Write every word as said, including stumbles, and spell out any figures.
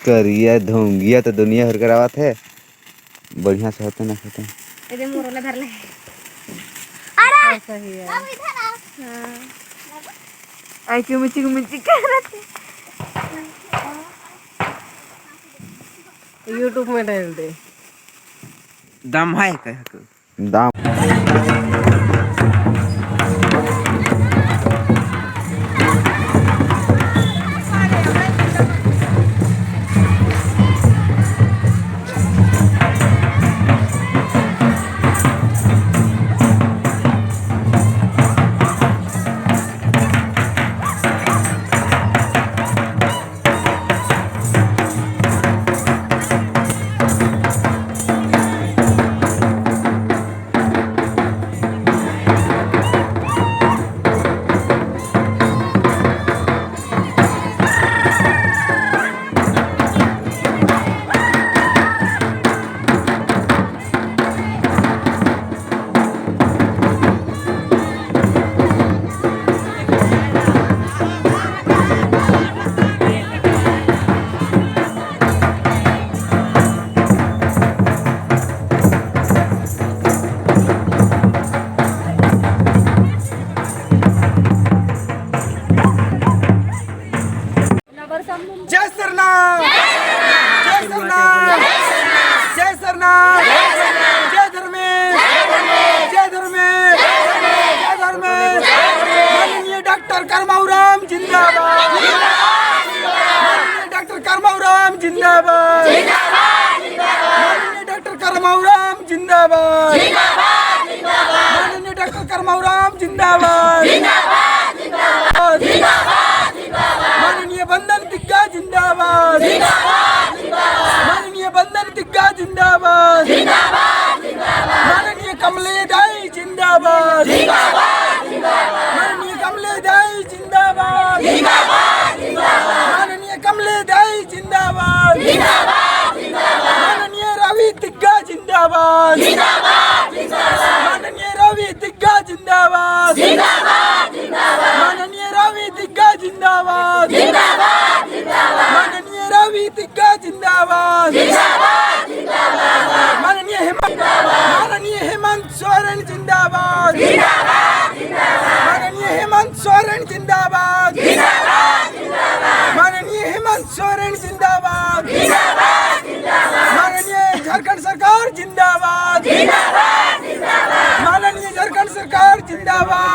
करिया धोंगिया तो दुनिया भर करावत है। बढ़िया से होते ना होते। ए दे मोर वाला धर ले। अरे! हाँ, सही है। अब इधर आओ। हाँ। आई क्यों मिचिक मिचिक करत? YouTube में डाल दे। दम है कह के। दाम। जय सरना, जय सरना, जय सरना, जय धर्मेस, जय धर्मेस, जय धर्मेस। माननीय डॉक्टर करमाऊ राम जिंदाबाद। माननीय डॉक्टर करमाऊ राम जिंदाबाद। माननीय डॉक्टर करमाऊ राम जिंदाबाद। माननीय डॉक्टर करमाऊ राम जिंदाबाद। माननीय बंधन तिग्गा जिंदाबाद। माननीय बंधन तिग्गा जिंदाबाद। माननीय कमले दाई जिंदाबाद। माननीय कमले दाई जिंदाबाद। माननीय कमले दाई जिंदाबाद। माननीय रवि तिग्गा जिंदाबाद। माननीय रवि तिग्गा जिंदाबाद। माननीय रवि तिग्गा जिंदाबाद। माननीय रवि तिग्गा जिंदाबाद। माननीय हेमंत, माननीय हेमंत सोरेन जिंदाबाद। माननीय हेमंत सोरेन जिंदाबाद। माननीय हेमंत सोरेन जिंदाबाद। माननीय झारखंड सरकार जिंदाबाद। माननीय झारखंड सरकार जिंदाबाद।